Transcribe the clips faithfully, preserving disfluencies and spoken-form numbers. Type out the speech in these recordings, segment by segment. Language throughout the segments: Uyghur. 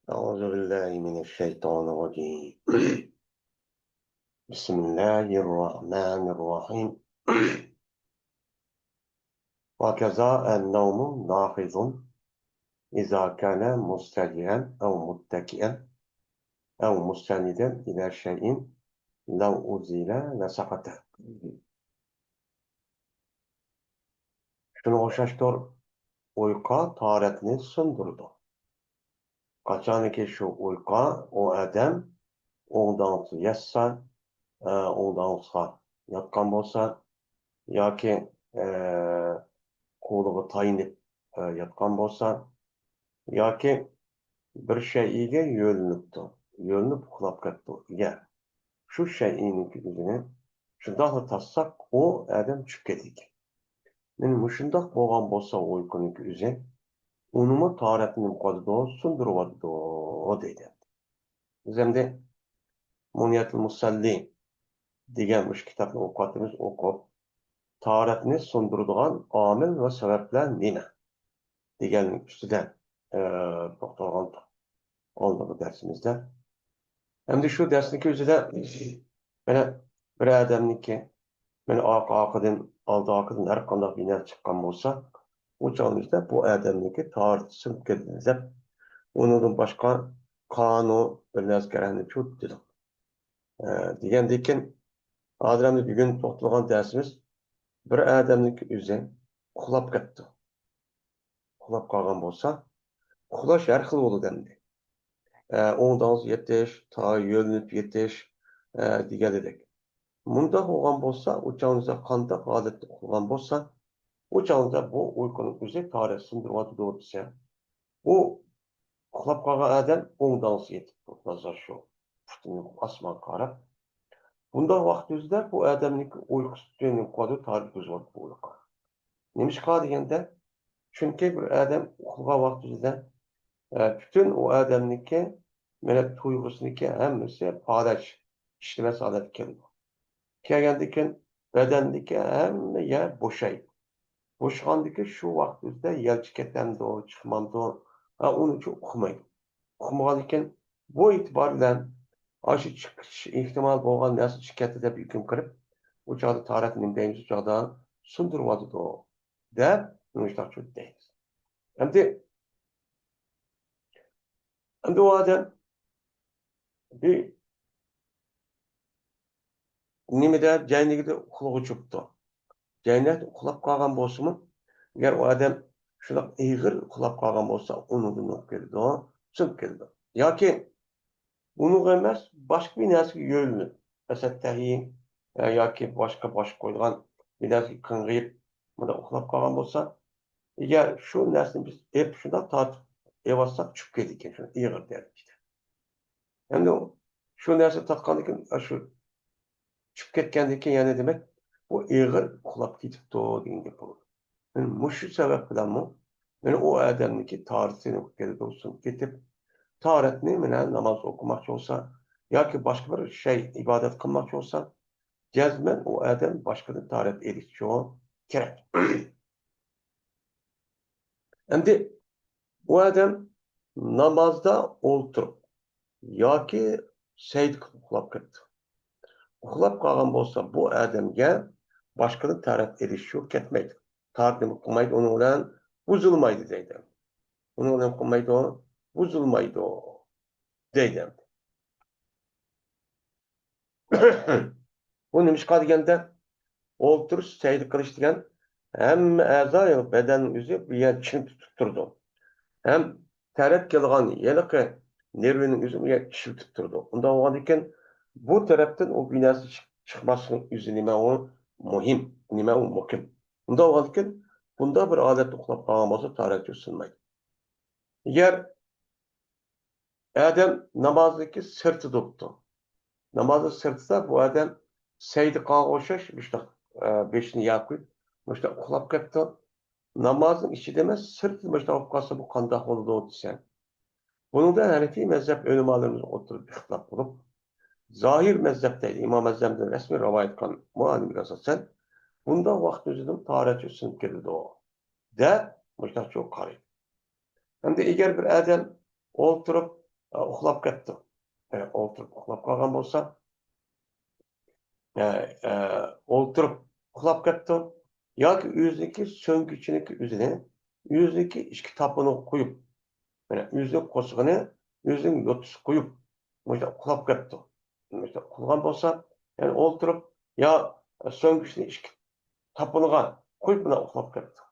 أعوذ بالله من الشيطان الرجيم. بسم الله الرحمن الرحيم. وكذا النوم ناقض إذا كان مضطجعا أو متكئا أو مستندا إلى شيء لو أزيل لسقط. شۇنىڭغا ئوخشاشتۇر، ئۇيقۇ تاھارەتنى سۇندۇرىدۇ. قاچانكى شۇ ئۇيقۇ، ئۇ ئادەم ئوڭدانسىز ياتسا، ئە، ئوڭدانسىزغا ياتقان بولسا، ياكى، ئە، قولىغا تايىنىپ، ئە، ياتقان بولسا، ياكى بىر شەيئىگە يۆلىنىپتۇ، يۆلىنىپ ئۇخلاپ كەتتى. ئەگەر شۇ شەيئىنىڭكى ئۆزىنى شۇنداقلا تارتساق، ئۇ ئادەم چۈشۈپ كېتىدىكەن. مانا مۇشۇنداق بولغان بولسا، ئۇيقۇنىڭكى ئۆزى ئۇنىمۇ تاھارەتنى نېمە قىلىۋاتىدۇ، سۇندۇرۇۋاتىدۇ دەيدۇ. بىز ئەمدى مۇنىيەتۇل مۇسەللى دېگەن مۇشۇ كىتابنى ئوقۇۋاتىمىز، ئوقۇپ، تاھارەتنى سۇندۇرىدىغان ئامىل ۋە سەۋەبلەر نېمە دېگەننىڭ ئۈستىدە، ئە، توختالغان ئالدىنقى دەرسىمىزدە. ئەمدى شۇ دەرسنىڭكى ئۆزىدە مانا بىر ئادەمنىڭكى، مانا ئارقا ئارقىدىن، ئالدى ئارقىدىن ھەر قانداق بىر نەرسە چىققان بولسا، ئۇ چاغنىڭ ئىچىدە بۇ ئادەمنىڭكى تاھارىتى سۇنۇپ كېتىدۇ دەپ، ئۇنىڭدىن باشقا قانۇن بىر نەرسە كېرەكنى چۇت دېدۇق. ئە، دېگەندىكىن، ھازىر ئەمدى بۈگۈن توختالغان دەرسىمىز بىر ئادەمنىڭكى ئۆزى ئۇخلاپ كەتتى. ئۇخلاپ قالغان بولسا، ئۇخلاش ھەر خىل بولىدۇ ئەمدى. ئە، ئوڭدانسىز يېتىش، تا يۆلىنىپ يېتىش، ئە، دېگەندەك. مۇنداق بولغان بولسا، ئۇ چاغدا قانداق ھالەتتە ئۇخلىغان بولسا، ئۇ چاغدا بۇ ئۇيقۇنىڭ ئۆزى تاھارەت سۇندۇرۇۋاتىدۇ دېسە، بۇ ئۇخلاپ قالغان ئادەم ئوڭدانسىز يېتىپتۇ، تازا شۇ پۇتىنى ئاسمانغا قاراپ. بۇنداق ۋاقىت ئۆزىدە بۇ ئادەمنىڭكى ئۇيقۇسى تۈنۈگۈن قىلىدۇ، تاھارەت بۇزۇلۇۋاتىدۇ بۇ ئۇيقۇ. نېمىشقا دېگەندە، چۈنكى بىر ئادەم ئۇخلىغان ۋاقتىدا، ئە، پۈتۈن ئۇ ئادەمنىڭكى، مانا، تۇيغۇسىنىڭكى ھەممىسى پالەچ، ئىشلىمەس ھالەتكە كېلىدۇ. كەلگەندىن كېيىن بەدەندىكى ھەممە يەر بوشايدۇ. بوشىغاندىن كېيىن شۇ ۋاقىت ئۆزىدە يەلچە كېتەمدۇ، چىقمامدۇ، ھە، ئۇنىڭ ئۈچۈن ئۇقمايدۇ. ئۇقمىغاندىن كېيىن بۇ ئېتىبار بىلەن ئاشۇ چىقىش ئېھتىمال بولغان نەرسە چىقىپ كەتتى دەپ ھۆكۈم قىلىپ، ئۇ چاغدا تاھارەتنى نېمە دەيمىز، ئۇ چاغدا سۇندۇرۇۋاتىدۇ دەپ مۇشۇنداق چۈشىنىپ دەيمىز. ئەمدى، ئەمدى ئۇ ئادەم بىر نېمىدە، جەينىكىدە ئۇخلىغۇچى بوپتۇ. جەينەكتە ئۇخلاپ قالغان بولسىمۇ، ئەگەر ئۇ ئادەم شۇنداق ئېغىر ئۇخلاپ قالغان بولسا، ئۇنىڭدىن نېمە كېلىدۇ؟ سۇنۇپ كېلىدۇ. ياكى ئۇنىڭغا ئەمەس، باشقا بىر نەرسىگە يۆلىنىپ، مەسىلەن، تەھىي، ئە، ياكى باشقا، باشقا قويۇلغان بىر نەرسىگە قىڭغىيىپ، مۇنداق ئۇخلاپ قالغان بولسا، ئەگەر شۇ نەرسىنى بىز ئېلىپ، شۇنداق تارتىپ ئېلىۋاتساق، چۈشۈپ كېتىدىكەن، شۇ ئېغىر دەرىجىدە. ئەمدى شۇ نەرسە تارتقاندىن كېيىن، ئاشۇ چۈشۈپ كەتكەندىن كېيىن يەنە دېمەك، بۇ ئېغىر ئۇخلاپ كېتىپتۇ دېگەن گەپ بولىدۇ. مانا مۇشۇ سەۋەب بىلەنمۇ، مانا ئۇ ئادەمنىڭكى تاھارىتى سۇنۇپ كېتىدۇ، سۇنۇپ كېتىپ، تاھارەتنى مانا ناماز ئوقۇماقچى بولسا ياكى باشقا بىر شەي ئىبادەت قىلماقچى بولسا، جەزمەن ئۇ ئادەم باشقىدىن تاھارەت ئېلىشى كېرەك. ئەمدى ئۇ ئادەم نامازدا ئولتۇرۇپ ياكى سەجدە قىلىپ ئۇخلاپ كەتتى. ئۇخلاپ قالغان بولسا، بۇ ئادەمگە باشقىدىن تاھارەت ئېلىشى كەتمەيدۇ. تاھارەت نېمە قىلمايدۇ، ئۇنىڭ بىلەن بۇزۇلمايدۇ دەيدۇ. ئۇنىڭ بىلەن قىلمايدۇ، بۇزۇلمايدۇ دەيدۇ. بۇ نېمىشقا دېگەندە، ئولتۇرۇش، سەجدە قىلىش دېگەن ھەممە ئەزا، بەدەننىڭ ئۆزى بۇ يەر چىڭ تۇتۇپ تۇرىدۇ. ھەم تەرەت كېلىدىغان ھېلىقى نېرۋىنىڭ ئۆزى بۇ يەر ئىشلىتىپ تۇرىدۇ. ئۇنداق بولغاندىكىن، بۇ تەرەپتىن ئۇ بىر نەرسە چىق-، چىقماسلىقنىڭ ئۆزى نېمە ئۇ مۇھىم، نېمە ئۇ مۇقىم. ئۇنداق بولغاندىكىن، بۇنداق بىر ھالەتتە ئۇخلاپ قالغان بولسا، تاھارەت سۇنمايدۇ. ئەگەر ئادەم نامازنىڭكى سىرتىدا بوپتۇ. نامازنىڭ سىرتىدا بۇ ئادەم سەجدە قىلغانغا ئوخشاش مۇشۇنداق، ئە، بېشىنى ياپىپ قويۇپ، مۇشۇنداق ئۇخلاپ كەپتۇ. نامازنىڭ ئىچىدە ئەمەس، سىرتىدا مۇشۇنداق بولۇپ قالسا، بۇ قانداق بولىدۇ دېسە، بۇنىڭدا ھەنەفىي مەزھەپ ئۆلىمالىرىمىز ئوتتۇرىدا ئىختىلاپ بولۇپ، زاھىر مەزھەپ دەيدۇ، ئىمام ئەزەمدىن رەسمىي رىۋايەت قىلغان مۇئەللىمگە ئاساسەن، بۇنداق ۋاقىت ئۆزىدىن تاھارەت سۇنۇپ كېتىدۇ دەپ مۇشۇنداق قارايدۇ. ئەمدى ئەگەر بىر ئادەم ئولتۇرۇپ، ئۇخلاپ كەتتى. ئولتۇرۇپ ئۇخلاپ قالغان بولسا، ئولتۇرۇپ ئۇخلاپ كەتتى ياكى ئۆزىنىڭكى سۆڭگىچىنىڭكى ئۆزىنى، ئۆزىنىڭكى ئىككى تاپىنىغا قويۇپ، مانا ئۆزىنىڭ قورسىقىنى ئۆزىنىڭ يوتىسىغا قويۇپ، مۇشۇنداق ئۇخلاپ كەتتى. مۇشۇنداق ئۇخلىغان بولسا، يەنى ئولتۇرۇپ يا سۆڭگىچىنى ئىككى تاپىنىغا قويۇپ مۇنداق ئۇخلاپ كەتتى.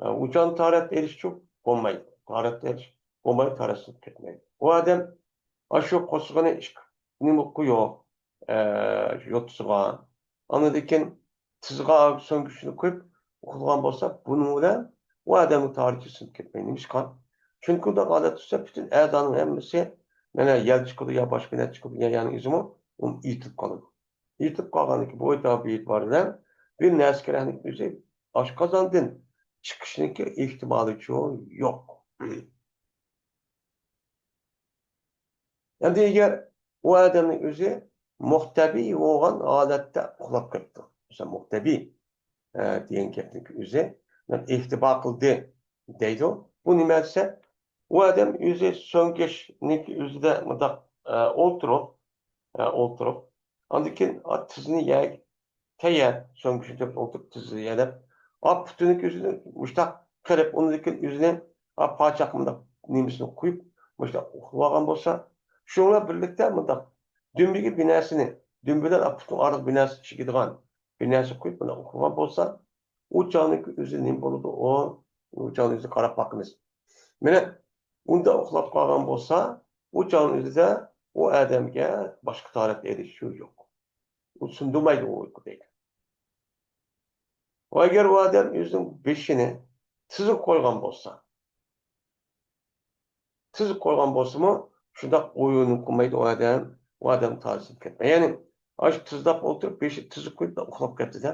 ئۇ چاغدا تاھارەت ئېلىشچۇ بولمايدۇ. تاھارەت ئېلىش بولمايدۇ، تاھارەت سۇ كەتمەيدۇ. ئۇ ئادەم ئاشۇ قورسىقىنى ئىش-، نېمە قويۇپ، ئە، يوتىسىغا، ئاندىن كېيىن تىزىغا سۆڭگىچىنى قويۇپ ئۇخلىغان بولسا، بۇنىڭ بىلەن ئۇ ئادەمنىڭ تاھارىتى سىنىپ كەتمەيدۇ. نېمىشقا؟ چۈنكى ئۇنداق ھالەت تۇرسا، پۈتۈن ئەزانىڭ ھەممىسى، مانا، يەل چىقىدۇ يا باشقا نەرسە چىقىدۇ، يا يەنى ئىزىمۇ ئۇ ئېيتىلىپ قالىدۇ. ئېيتىلىپ قالغاندىن كېيىن، بۇ ئېتىبار بىلەن بىر نەرسە كېرەكنىڭ ئۆزى ئاشقازاندىن چىقىشنىڭكى ئېھتىمالىچۇ يوق. ئەمدى ئەگەر ئۇ ئادەمنىڭ ئۆزى مۇقتەبىي بولغان ھالەتتە ئۇخلاپ كەتتى. مەسىلەن، مۇقتەبىي، ئە، دېگەن گەپنىڭ ئۆزى ئېھتىبار قىلدى دەيدۇ. بۇ نېمە دېسە، ئۇ ئادەم ئۆزى سۆڭگەچنىڭ ئۆزىدە مۇنداق، ئە، ئولتۇرۇپ، ئە، ئولتۇرۇپ، ئاندىن كېيىن، ئا، تىزىنى يەگە تەييار، سۆڭگىچىنى تۆكۈپ ئولتۇرۇپ تىزىنى يەلەپ، ئا، پۇتىنىڭ ئۆزىنى مۇشتاق قىلىپ، ئۇنىڭدىن كېيىن ئۆزىنى، ئا، پاچاق مۇنداق نېمىسىنى قويۇپ، مۇشتاق ئۇخلىۋالغان بولسا، شۇنىڭ بىلەن بىرلىكتە مۇنداق دۈمبىگە بىنەسىنى، دۈمبە بىلەن، ئا، پۇتنىڭ ئارىلىق بىنەسى چىگىدىغان بىنەسى قويۇپ مۇنداق ئۇخلىغان بولسا، ئۇ چاغنىڭكى ئۆزى نېمە بولىدۇ؟ ئۇ، ئۇ چاغنىڭ ئۆزىگە قاراپ باقىمىز. مانا ئۇنداق ئۇخلاپ قالغان بولسا، ئۇ چاغنىڭ ئۆزىدە ئۇ ئادەمگە باشقا تاھارەت ئېلىشچۇ يوق. ئۇ سۇندۇرمايدۇ ئۇ ئۇيقۇ دەيدۇ. ۋە ئەگەر ئۇ ئادەم ئۆزىنىڭ بېشىنى تىزىغا قويغان بولسا، تىزىپ قويغان بولسىمۇ، شۇنداق ئويۇن قىلمايدۇ ئۇ ئادەم، ئۇ ئادەم تاھارىتى سىنىپ كەتمەيدۇ. يەنى، ئاشۇ تىزلاپ ئولتۇرۇپ، بېشى تىزىپ قويۇپ ئۇخلاپ كەتتى-دە.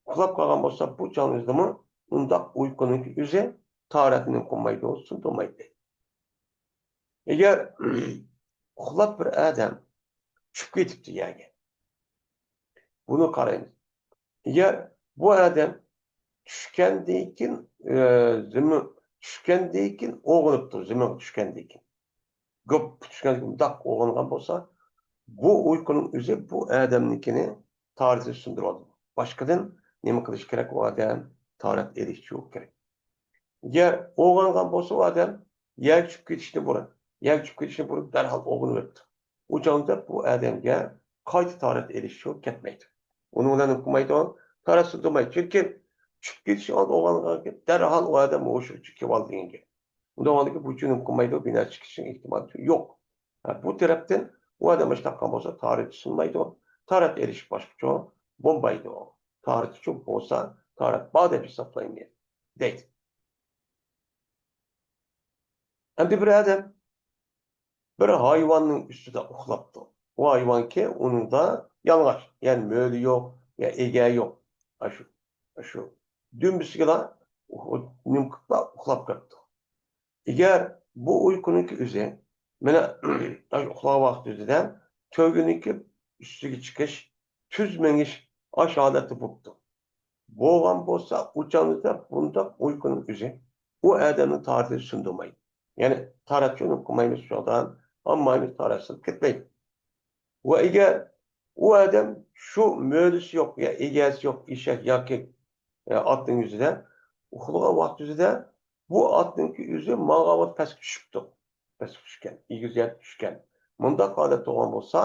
ئۇخلاپ قالغان بولسا، بۇ چاغنىڭ ئۆزىدىمۇ ئۇنداق ئۇيقۇنىڭ ئۆزى تاھارەتنى قىلمايدۇ، سۇندۇرمايدۇ. ئەگەر ئۇخلاپ بىر ئادەم چۈشۈپ كېتىپتۇ يەرگە، بۇنى قارايمىز. ئەگەر بۇ ئادەم چۈشكەندىن كېيىن، ئە، زېمىن، چۈشكەندىن كېيىن ئويغىنىپتۇ، زېمىنغا چۈشكەندىن كېيىن. گۈپ چۈشكەندىن كېيىن مۇنداق ئويغانغان بولسا، بۇ ئۇيقۇنىڭ ئۆزى بۇ ئادەمنىڭكىنى تاھارىتىنى سۇندۇرۇۋالىدۇ. باشقىدىن نېمە قىلىش كېرەك؟ ئۇ ئادەم تاھارەت ئېلىشى كېرەك. ئەگەر ئويغانغان بولسا، ئۇ ئادەم يەرگە چۈشۈپ كېتىشتىن بۇرۇن، يەرگە چۈشۈپ كېتىشتىن بۇرۇن دەرھال ئويغىنىۋېرىپتۇ. ئۇ چاغدا بۇ ئادەمگە قايتا تاھارەت ئېلىشچۇ كەتمەيدۇ. ئۇنىڭ بىلەن نېمە قىلمايدۇ؟ تاھارەت سۇندۇرمايدۇ. چۈنكى چۈشۈپ كېتىش ئالدىدا ئويغانغان دەرھال ئۇ ئادەم ھوشىغا چۈشۈپ كېلىۋالدى دېگەن گەپ. ئۇنداق بولغاندىكىن بۇ جۇنۇن قىلمايدۇ، بىناسى چىقىشنىڭ ئېھتىمالى يوق. ھە، بۇ تەرەپتىن ئۇ ئادەم ئىشتاققان بولسا، تاھارەت سۇنمايدۇ. تاھارەت ئېلىش باشقىچە بولمايدۇ. تاھارەتچۇ بولسا، تاھارەت بار دەپ ھېسابلايمەن، دەيدۇ. ئەمدى بىر ئادەم بىر ھايۋاننىڭ ئۈستىدە ئۇخلاپتۇ. ئۇ ھايۋانكى ئۇنىڭدا يالىڭاچ، يەنى مۆلە يوق، يا ئېگە يوق. ئاشۇ، ئاشۇ دۈمبىسىگىلا ئۇ-، نېمە قىلىپلا ئۇخلاپ كەپتۇ. ئەگەر بۇ ئۇيقۇنىڭكى ئۆزى، مانا، ئاشۇ ئۇخلىغان ۋاقتى ئۆزىدە تۆگىنىڭكى ئۈستىگە چىقىش، تۈز مېڭىش، ئاشۇ ھالەتتە بوپتۇ. بولغان بولسا، ئۇ چاغدا بۇنداق ئۇيقۇنىڭ ئۆزى ئۇ ئادەمنىڭ تاھارىتىنى سۇندۇرمايدۇ. يەنى تاھارەتچۇ نېمە قىلمايمىز، شۇ چاغدا ئالمايمىز، تاھارەتسىز كەتمەيدۇ. ۋە ئەگەر ئۇ ئادەم شۇ مۆلىسى يوق، يا ئىگىسى يوق ئېشەك ياكى، ئە، ئاتنىڭ يۈزىدە ئۇخلىغان ۋاقتى يۈزىدە بۇ ئاتنىڭكى يۈزى ماڭغان ۋاقىت پەسكە چۈشۈپتۇ. پەسكە چۈشكەن، ئېگىز يەرگە چۈشكەن. مۇنداق ھالەت بولغان بولسا،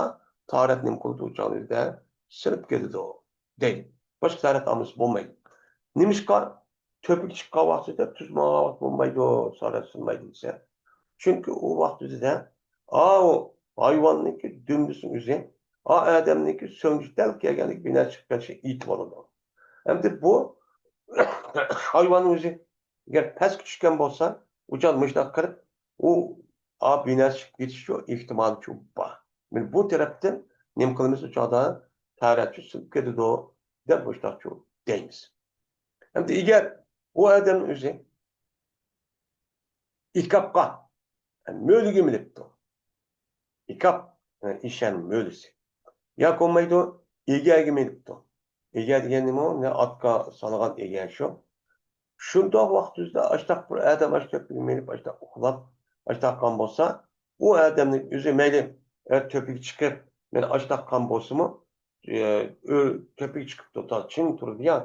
تاھارەت نېمە قىلىدۇ؟ ئۇ چاغدا سىنىپ كېتىدۇ، دەيدۇ. باشقا تاھارەت ئالمىسا بولمايدۇ. نېمىشقا؟ تۆپىگە چىققان ۋاقتىدا تۈز ماڭغان ۋاقىت بولمايدۇ، تاھارەت سۇنمايدۇ دېسە. چۈنكى ئۇ ۋاقتىدا ئاۋۇ ھايۋاننىڭكى دۈمبىسىنىڭ ئۆزى، ئا ئادەمنىڭكى سۆڭگىچى دەل كەلگەندىكى بىناسى چىقىپ كېتىشىنى ئېيتىۋالىدۇ. ئەمدى بۇ ھايۋاننىڭ ئۆزى ئەگەر پەسكە چۈشكەن بولسا، ئۇ چاغدا مۇشۇنداق قىلىپ، ئۇ، ئا، بىناسى چۈشۈپ كېتىشى ئېھتىمالىچۇ بار. مانا بۇ تەرەپتىن نېمە قىلىمىز؟ ئۇ چاغدا تاھارەتچۇ سۇنۇپ كېتىدۇ، دەپ مۇشۇنداقچۇ دەيمىز. ئەمدى ئەگەر ئۇ ئادەمنىڭ ئۆزى ئىكاپقا، مۆلىگە مىنىپتۇ. ئىكاپ، ئېشەكنىڭ مۆلىسى. ياكى بولمايدۇ، ئىگەگە مىنىپتۇ. ئىگە دېگەن نېمە ئۇ؟ نە ئاتقا سالغان ئىگە شۇ. شۇنداق ۋاقىت يۈزىدە ئاشتاق بىر ئادەم ئاشتاق مىنىپ، ئاشتاق ئۇخلاپ، ئاشتاق قالغان بولسا، ئۇ ئادەمنىڭ ئۆزى مەيلى، ئە، تۆپىگە چىقىپ، مەن ئاشتاق قان بولسىمۇ، ئە، ئۆ-، تۆپىگە چىقىپتۇ، تا چىڭ تۇرىدۇ يا.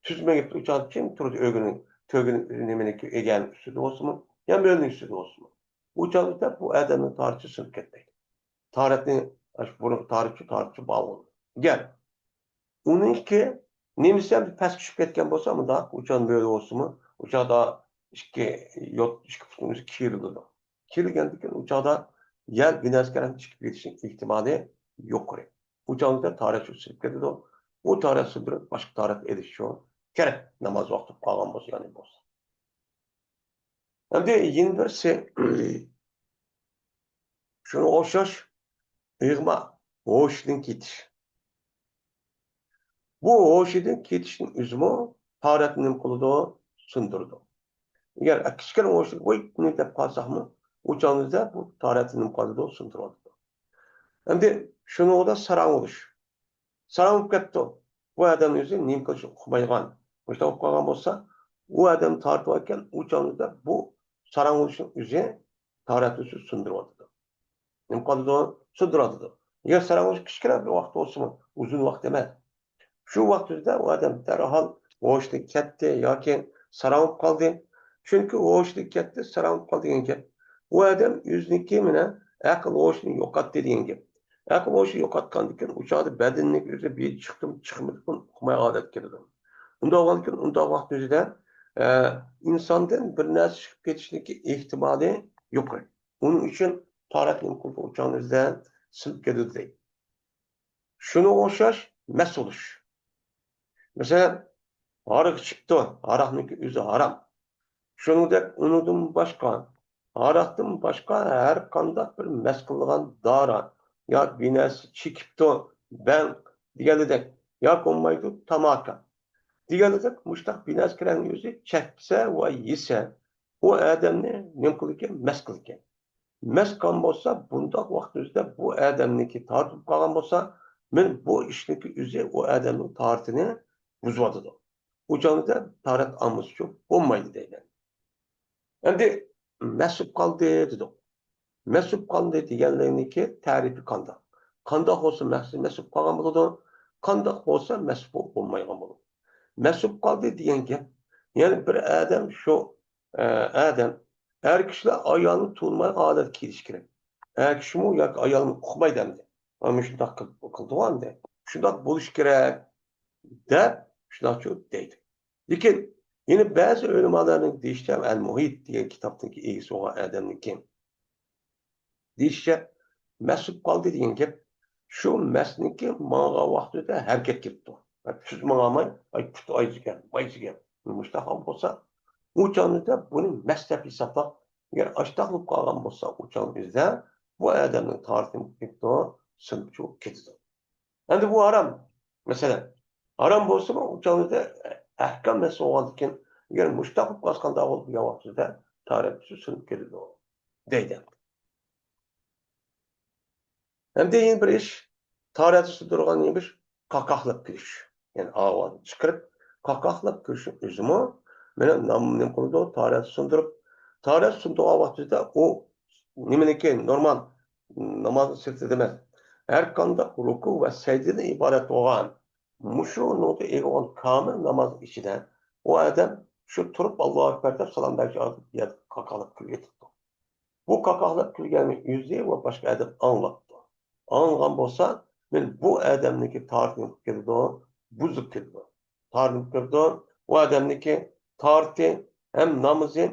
تۈز مېڭىپتۇ، ئۇ چاغدا چىڭ تۇرىدۇ، ئۆگىنىڭ، تۆگىنىڭ، نېمىنىڭكى، ئەگەرنىڭ ئۈستىدە بولسىمۇ، يا مۆلنىڭ ئۈستىدە بولسىمۇ. ئۇ چاغدا بۇ ئادەمنىڭ تارىتى سىنىپ كەتمەيدۇ. تارىتنى، ئاشۇ بۇرۇنقى تارىتچى، تارىتچى بار بولىدۇ. گەپ. ئۇنىڭكى نېمىسى ھەم پەسكە چۈشۈپ كەتكەن بولسا، مۇنداق ئۇچان بۆرە بولسىمۇ، ئۇ چاغدا ئىككى يوت، ئىككى پۇتىمىز كېرىلىدۇ. كېرىلگەندىن كېيىن ئۇ چاغدا يەر بىناسىكەرەن چىقىپ كېتىشنىڭ ئېھتىمالى يۇقىرى. ئۇ چاغدا تارەت سۈرۈپ كېتىدۇ. ئۇ تارەت سۈرۈپ باشقا تارەت ئېلىش شۇ كېرەك. ناماز ۋاقتى قالغان بولسا، يەنى بولسا. ئەمدى يەنە بىرسى، شۇنىڭغا ئوخشاش ئىغما، ھوشىدىن كېتىش. بۇ ھوشىدىن كېتىشنىڭ ئۆزىمۇ تارەتنى نېمە قىلىدۇ؟ سۇندۇرىدۇ. ئەگەر كىچىككىنە ھوشىدىن ۋاي دەپ قالساقمۇ، ئۇ چاغىمىزدا بۇ تارەتنى نېمە قىلىدۇ؟ سۇندۇرۇۋاتىدۇ. ئەمدى شۇنىڭغا ساراڭ بولۇش. ساراڭ بولۇپ كەتتى. بۇ ئادەمنىڭ ئۆزى نېمە قىلىشنى ئۇقمايدىغان. مۇشۇنداق بولۇپ قالغان بولسا، ئۇ ئادەم تارتىۋەتكەن ئۇ چاغدا بۇ ساراڭ بولۇشنىڭ ئۆزى تارەتنى سۇندۇرۇۋاتىدۇ. نېمە قىلىدۇ؟ سۇندۇرۇۋاتىدۇ. ئەگەر ساراڭ بولۇش كىچىككىنە بىر ۋاقىت بولسىمۇ، ئۇزۇن ۋاقىت ئەمەس. شۇ ۋاقىت ئىچىدە ئۇ ئادەم دەرھال ھوشىدىن كەتتى ياكى ساراڭ بولۇپ قالدى. چۈنكى ھوشىدىن كەتتى، ساراڭ بولۇپ قالدى دېگەن گەپ. ئۇ ئادەم ئۆزىنىڭكى مانا ئەقىل ھوشىنى يوقاتتى دېگەن گەپ. ئەقىل ھوشىنى يوقاتقاندىن كېيىن ئۇ چاغدا بەدىنىنىڭ ئۆزى بىر چىقتىمۇ چىقمىدىمۇ ئۇقماي ھالەتكە كېلىدۇ. ئۇنداق بولغاندىن كېيىن ئۇنداق ۋاقىت ئۆزىدە، ئە، ئىنساندىن بىر نەرسە چىقىپ كېتىشنىڭكى ئېھتىمالى يۇقىرى. ئۇنىڭ ئۈچۈن تارەتنى نېمە قىلىدۇ؟ ئۇ چاغنى ئۆزىدە سىنىپ كېتىدۇ دەيدۇ. شۇنىڭغا ئوخشاش مەست بولۇش. مەسىلەن، ھاراق ئىچىپتۇ، ھاراقنىڭكى ئۆزى ھارام. شۇنىڭدەك ئۇنىڭدىن باشقا، ھاراقتىن باشقا ھەر قانداق بىر مەست قىلىدىغان دارا ياكى بىر نەرسە چېكىپتۇ، بەڭ دېگەندەك، ياكى بولمايدۇ تاماكا دېگەندەك، مۇشۇنداق بىر نەرسە كېرەكنى ئۆزى چەكسە ۋە يېسە، ئۇ ئادەمنى نېمە قىلىدىكەن؟ مەست قىلىدىكەن. مەست قىلغان بولسا، بۇنداق ۋاقىت ئۆزىدە بۇ ئادەمنىڭكى تارتىپ قالغان بولسا، مەن بۇ ئىشنىڭكى ئۆزى ئۇ ئادەمنىڭ تارىتىنى بۇزۇۋاتىدۇ. ئۇ چاغدا تارەت ئالمىسىچۇ بولمايدۇ دەيمەن. ئەمدى مەست بولۇپ قالدى دېدۇق. مەست بولۇپ قالدى دېگەنلىكنىڭكى تەرىپى قانداق؟ قانداق بولسا مەست، مەست بولۇپ قالغان بولىدۇ؟ قانداق بولسا مەست بولۇپ بولمايدىغان بولىدۇ؟ مەست بولۇپ قالدى دېگەن گەپ، يەنى بىر ئادەم شۇ، ئە، ئادەم، ئەر كىشىلەر ئايالنى تونۇمايدىغان ھالەتكە كېلىشى كېرەك. ئەر كىشىمۇ ياكى ئايالمۇ ئۇقمايدۇ ئەمدى. مانا مۇشۇنداق قىلىپ، قىلدىغۇ ئەمدى. شۇنداق بولۇشى كېرەك، دەپ شۇنداقچۇ دەيدۇ. لېكىن يەنە بەزى ئۆلىمالارنىڭ دېيىشىچە، ئەل مۇھىت دېگەن كىتابنىڭكى ئىگىسى بولغان ئادەمنىڭكى دېيىشىچە، مەست بولۇپ قالدى دېگەن گەپ، شۇ مەستنىڭكى ماڭغان ۋاقتىدا ھەرىكەت كېلىپتۇ. تۈز ماڭالماي، ئاي پۇتى ئايىغان، بايىغان. مۇشۇنداق بولسا، ئۇ چاغدا بۇنى مەست دەپ ھېسابلاپ، ئەگەر ئاشتاق بولۇپ قالغان بولسا، ئۇ چاغدا بۇ ئادەمنىڭ تارىتى كېتىدۇ، سىنىپ چىقىپ كېتىدۇ. ئەمدى بۇ ھارام. مەسىلەن، ھارام بولسىمۇ، ئۇ چاغدا ئەھكام مەس بولغاندىكىن، ئەگەر مۇشتاق بولۇپ قالسا قانداق بولىدۇ دېگەن ۋاقتىدا تارەت سۈنۈپ كېلىدۇ دەيدۇ. ئەمدى يەنە بىر ئىش، تارەت سۇندۇرغان نېمە ئىش؟ قاقاقلاپ كۈلۈش. يەنى ئاۋازنى چىقىرىپ، قاقاقلاپ كۈلۈشنىڭ ئۆزىمۇ مانا نام-، نېمە قىلىدۇ؟ تارەت سۇندۇرۇپ، تارەت سۇندۇرغان ۋاقتىدا ئۇ نېمىنىكى نورمال نامازنىڭ سىرتىدا ئەمەس. ھەر قانداق رۇكۇ ۋە سەجدىدىن ئىبارەت بولغان مۇشۇ نۇقتا ئىگە بولغان كامىل ناماز ئىچىدە ئۇ ئادەم شۇ تۇرۇپ ئاللاھۇ ئەكبەر دەپ سالام بەرگۈچە يەردە قاقاقلاپ كۈلۈۋېتىپتۇ. بۇ قاقاقلاپ كۈلگەننى ئۆزى ۋە باشقا ئادەم ئاڭلاپتۇ. ئاڭلىغان بولسا، مەن بۇ ئادەمنىڭكى تارىتى نېمە كېلىدۇ؟ بۇزۇلۇپ كېتىدۇ. تارىتى نېمە كېلىدۇ؟ ئۇ ئادەمنىڭكى تارىتى ھەم نامىزى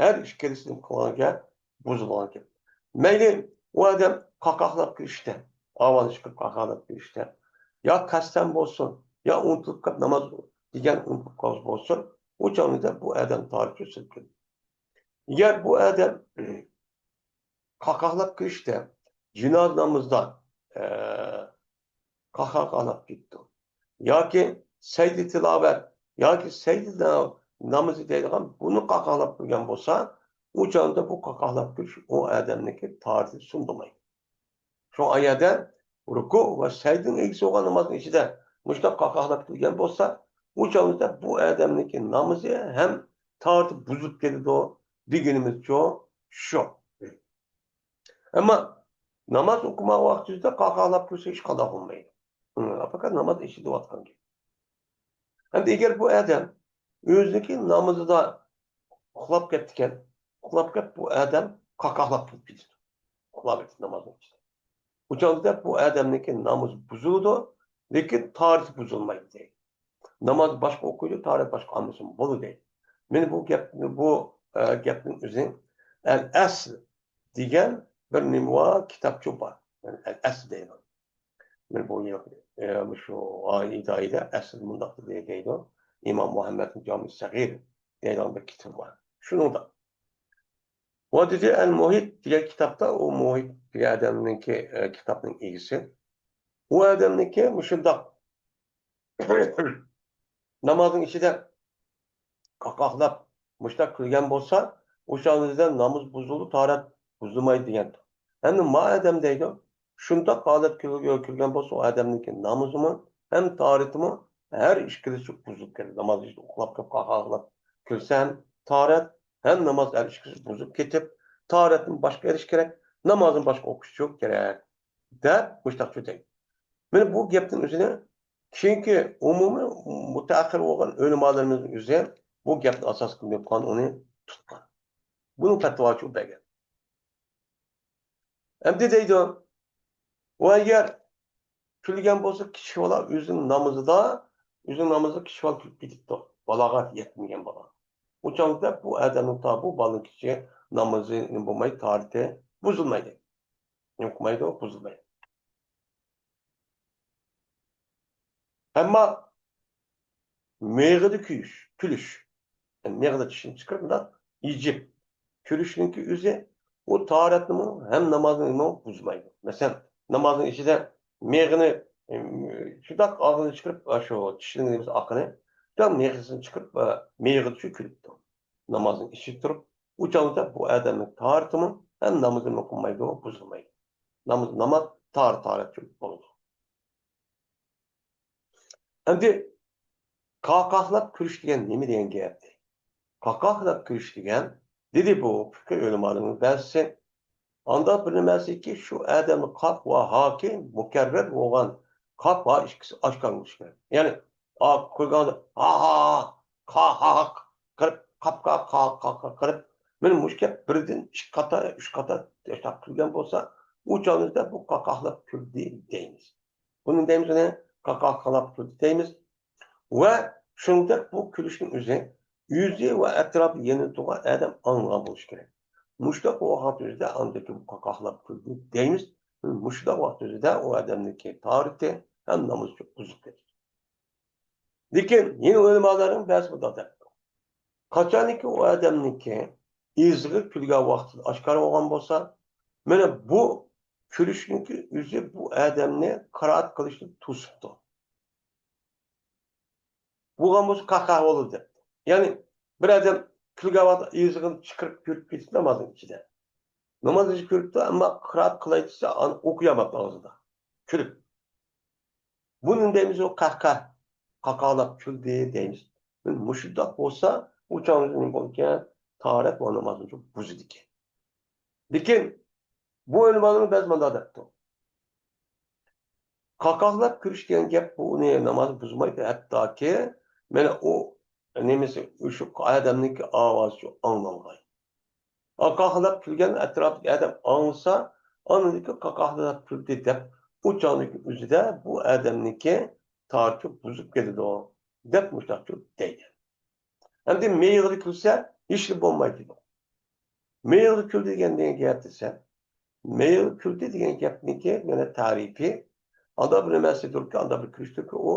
ھەر ئىككىلىسى نېمە قىلغان گەپ؟ بۇزۇلغان گەپ. مەيلى ئۇ ئادەم قاقاقلاپ كۈلۈشتە، ئاۋازى چىقىپ قاقاقلاپ كۈلۈشتە، يا قەستەن بولسۇن، يا ئۇنتۇلۇپ قېلىپ ناماز دېگەن ئۇنتۇلۇپ قالغان بولسۇن، ئۇ چاغدا بۇ ئادەم تارىتى سۈنۈپ كېتىدۇ. ئەگەر بۇ ئادەم قاقاقلاپ كۈلۈشتە، جىناز نامىزىدا، ئە، قاقاقلاپ كېتىدۇ. ياكى سەجدە تىلاۋەت، ياكى سەجدە نامىزى دەيدىغان بۇنى قاقاقلاپ كۈلگەن بولسا، ئۇ چاغدا بۇ قاقاقلاپ كۈلۈش ئۇ ئادەمنىڭكى تارىتى سۇندۇرمايدۇ. شۇڭا ئايەدە رۇكۇ ۋە سەجدىنىڭ ئىگىسى بولغان نامازنىڭ ئىچىدە مۇشۇنداق قاقاقلاپ كۈلگەن بولسا، ئۇ چاغدا بۇ ئادەمنىڭكى نامىزى ھەم تارىتى بۇزۇلۇپ كېتىدۇ دېگىنىمىزچۇ شۇ. ئەمما ناماز ئوقۇماق ۋاقتىدا قاقاقلاپ كۈلسە ھېچقانداق بولمايدۇ. ئۇ پەقەت ناماز ئىچىدە دەۋاتقان گەپ. ئەمدى ئەگەر بۇ ئادەم ئۆزىنىڭكى نامىزىدا ئۇخلاپ كەتتىكەن، ئۇخلاپ كەپ بۇ ئادەم قاقاقلاپ كۈلۈپ كېتىدۇ. ئۇخلاپ كېتىدۇ نامازنىڭ ئىچىدە. ئۇ چاغدا بۇ ئادەمنىڭكى نامىزى بۇزۇلىدۇ، لېكىن تارىتى بۇزۇلمايدۇ دەيدۇ. ناماز باشقا ئوقۇيدۇ، تارەت باشقا ئالمىسىمۇ بولىدۇ دەيدۇ. مېنى بۇ گەپنى، بۇ، ئە، گەپنىڭ ئۆزى ئەل ئەسل دېگەن بىر نېمە بار، كىتابچە بار. يەنى ئەل ئەسل دەيدۇ. مېنى بۇ يىل، ئە، مۇشۇ ئايدا ئەسل مۇنداق دەيدۇ. ئىمام مۇھەممەدنىڭ جامى سەغىر دەيدىغان بىر كىتاب بار. شۇنىڭدا. ۋە دېدى، ئەل مۇھىت دېگەن كىتابتا، ئۇ مۇھىت دېگەن ئادەمنىڭكى، ئە، كىتابنىڭ ئىگىسى. ئۇ ئادەمنىڭكى مۇشۇنداق نامازنىڭ ئىچىدە قاقاقلاپ مۇشۇنداق كۈلگەن بولسا، ئۇ چاغدا ناماز بۇزۇلدى، تارەت بۇزۇلمايدۇ دېگەن. ئەمدى ما ئادەم دەيدۇ، شۇنداق ھالەت كۈلگە-، كۈلگەن بولسا، ئۇ ئادەمنىڭكى نامىزىمۇ ھەم تارىتىمۇ ھەر ئىككىلىسى بۇزۇلۇپ كېتىدۇ. ناماز ئىچىدە ئۇخلاپ كېتىپ، قاقاقلاپ كۈلسە ھەم تارەت، ھەم ناماز ھەر ئىككىسى بۇزۇلۇپ كېتىپ، تارەتنى باشقا ئېلىش كېرەك، نامازنى باشقا ئوقۇش كېرەك، دەپ مۇشۇنداقچە دەيدۇ. مانا بۇ گەپنىڭ ئۆزىنى كېيىنكى ئومۇمىي مۇتەئەخخىر بولغان ئۆلىمالىرىمىزنىڭ ئۆزى بۇ گەپنى ئاساس قىلىپ قالغان، ئۇنى تۇتقان. بۇنىڭ پەتۋاسى بەرگەن. ئەمدى دەيدۇ، ئۇ ئەگەر كۈلگەن بولسا، كىچىك بالا ئۆزىنىڭ نامىزىدا، ئۆزىنىڭ نامىزىدا كىچىك بالا كۈلۈپ كېتىپتۇ. بالاغەت يەتمىگەن بالا. ئۇ چاغدا بۇ ئادەمنىڭ تا بۇ بالىنىڭ كىچىك نامىزى نېمە بولمايدۇ، تارىتى بۇزۇلمايدۇ. نېمە قىلمايدۇ، بۇزۇلمايدۇ. ئەمما مېغىدا كۈيۈش، كۈلۈش، يەنى مېغىدا چىشىنى چىقىرىپ، مۇنداق ئېجىپ كۈلۈشنىڭكى ئۆزى، ئۇ تاھارەتنىمۇ ھەم نامازنىمۇ بۇزمايدۇ. مەسىلەن، نامازنىڭ ئىچىدە مېغىنى، ئىم، شۇنداق ئاغزىنى چىقىرىپ، ئاشۇ چىشىنىڭ نېمىسى ئاقىنى، شۇنداق مېغىسىنى چىقىرىپ، ئە، مېغىدىچۇ كۈلۈپتۇ. نامازنىڭ ئىچىدە تۇرۇپ، ئۇ چاغدا بۇ ئادەمنىڭ تاھارىتىمۇ ھەم نامىزىمۇ قىلمايدۇ، بۇزۇلمايدۇ. ناماز، ناماز تاھارەت، تاھارەتچۇ بولىدۇ. ئەمدى قاقاقلاپ كۈلۈش دېگەن نېمە دېگەن گەپ؟ قاقاقلاپ كۈلۈش دېگەن، دېدى بۇ پىقھىي ئۆلىمالىرىنىڭ بەزىسى، ئانداق بىر نېمە ئەمەسكى، شۇ ئادەمنىڭ قاپ ۋە ھاكى مۇكەررەر بولغان، قاپ ھا ئىككىسى ئاشكارا بولۇشى كېرەك. يەنى، ئا، كۈلگەندە، ھا، ھا، ھا، قاھاق، قىلىپ، قاپقا، قاقاق، قاقاق قىلىپ، مانا مۇشۇ گەپ بىردىن ئىككى قاتا، ئۈچ قاتا ياشاپ كۈلگەن بولسا، ئۇ چاغدا بۇ قاقاقلاپ كۈلدى دەيمىز. بۇنى دەيمىز، ئۇنى قاقاقلاپ كۈلدى دەيمىز. ۋە شۇنىڭدەك بۇ كۈلۈشنىڭ ئۆزى، ئۆزى ۋە ئەتراپى يېنىدا تۇرغان ئادەم ئاڭلىغان بولۇشى كېرەك. مۇشۇنداق بولغان ۋاقىت ئۆزىدە ئاندىكى بۇ قاقاقلاپ كۈلدى دەيمىز. مۇشۇنداق ۋاقىت ئۆزىدە ئۇ ئادەمنىڭكى تاھارىتى ھەم نامىزى بۇزۇلۇپ كېتىدۇ. لېكىن يەنە ئۆلىمالارنىڭ بەزى مۇنداق دەپتۇ. قاچانكى ئۇ ئادەمنىڭكى ئېزىغى كۈلگەن ۋاقتىدا ئاشكارا بولغان بولسا، مانا بۇ كۈلۈشنىڭكى ئۆزى بۇ ئادەمنى قىرائەت قىلىشتىن توسۇپتۇ. بولغان بولسا قاھقاھا بولىدۇ دەپتۇ. يەنى بىر ئادەم كۈلگەن ۋاقتىدا ئېزىغىنى چىقىرىپ كۈلۈپ كېتىپتۇ نامازنىڭ ئىچىدە. نامازنى كۈلۈپتۇ، ئەمما قىرائەت قىلاي دېسە، ئانا ئوقۇيالماپتۇ ئاغزىدا. كۈلۈپ. بۇنى دەيمىز، ئۇ قەھقەھ، قاقالاپ كۈلدى دەيمىز. مۇشۇنداق بولسا، ئۇ چاغدا نېمە بولىدىكەن؟ تاھارەت ۋە نامازنى بۇزىدىكەن. لېكىن بۇ ئۆلىمالارنىڭ بەزى مانداق دەپتۇ. قاقاقلاپ كۈلۈش دېگەن گەپ، بۇ ئۇنى ناماز بۇزمايدۇ، ھەتتاكى مانا ئۇ نېمىسى، شۇ ئادەمنىڭكى ئاۋازى شۇ ئاڭلانغاي. قاقاقلاپ كۈلگەن ئەتراپتىكى ئادەم ئاڭلىسا، ئاندىن قاقاقلاپ كۈلدى دەپ، ئۇ چاغنىڭكى ئۆزىدە بۇ ئادەمنىڭكى تاھارىتى بۇزۇپ كېتىدۇ، دەپ مۇشۇنداق دەيدۇ. ئەمدى مېيىغىدا كۈلسە، ھېچنېمە بولمايدۇ دېدۇق. مېيىغىدا كۈلدى دېگەن نېمە گەپ دېسە، مېيىغىدا كۈلدى دېگەن گەپنىڭكى يەنە تەرىپى، ئاندا بىر نېمە ئەسلىدۇركى، ئاندا بىر كۈلۈشتۇركى، ئۇ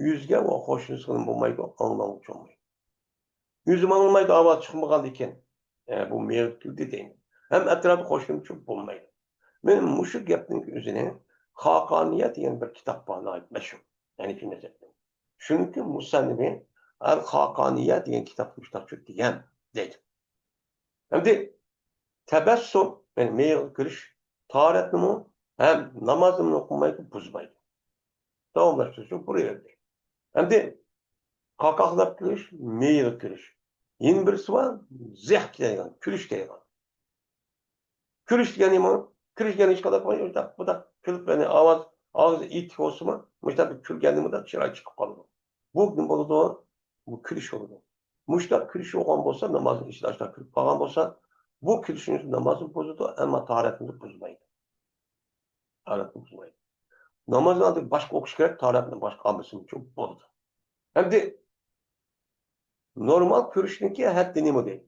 ئۆزىگە ۋە قوشنىسىغا بولمايدۇ، ئاڭلانغۇچى بولمايدۇ. ئۆزى ئاڭلىمايدۇ، ئاۋاز چىقمىغاندىكىن، ئە، بۇ مېيىغىدا كۈلدى دەيمىز. ھەم ئەتراپى قوشنىمۇچۇ بولمايدۇ. مانا مۇشۇ گەپنىڭ ئۆزىنى خاقانىيە دېگەن بىر كىتاب بار، ناھايىتى مەشھۇر، ھەنىفىي مەزھەپتە. شۇنىڭكى مۇسەننىپى ئەل خاقانىيە دېگەن كىتابتا مۇشۇنداقچۇ دېگەن دەيدۇ. ئەمدى تەبەسسۇم، يەنى مېيىغا كۈلۈش تاھارەتنىمۇ ھەم نامازنىمۇ قىلمايدۇ، بۇزمايدۇ. داۋاملاشتۇرۇشنى بۇرۇيۇۋەردى. ئەمدى قاقاقلاپ كۈلۈش، مېيىغا كۈلۈش. يەنە بىرسى بار، زېھ دەيدىغان، كۈلۈش دەيدىغان. كۈلۈش دېگەن نېمە؟ كۈلۈشكەن ھېچقانداق بۇنداق، بۇنداق كۈلۈپ، يەنى ئاۋاز، ئاغزى ئېيتىق بولسىمۇ، مۇشۇنداق بىر كۈلگەندىن بۇنداق چىراي چىقىپ قالىدۇ. بۇ نېمە بولىدۇ؟ بۇ كۈلۈش بولىدۇ. مۇشۇنداق كۈلۈش بولغان بولسا، نامازنىڭ ئىچىدە ئاشۇنداق كۈلۈپ قالغان بولسا، بۇ كۈلۈشنىڭ نامازنى بۇزىدۇ، ئەمما تاھارەتنى بۇزمايدۇ. تاھارەتنى بۇزمايدۇ. نامازنى ئاندىن باشقا ئوقۇش كېرەك، تاھارەتنى باشقا ئالمىسىمۇ بولىدۇ. ئەمدى نورمال كۈلۈشنىڭكى ھەددى نېمە دەيدۇ؟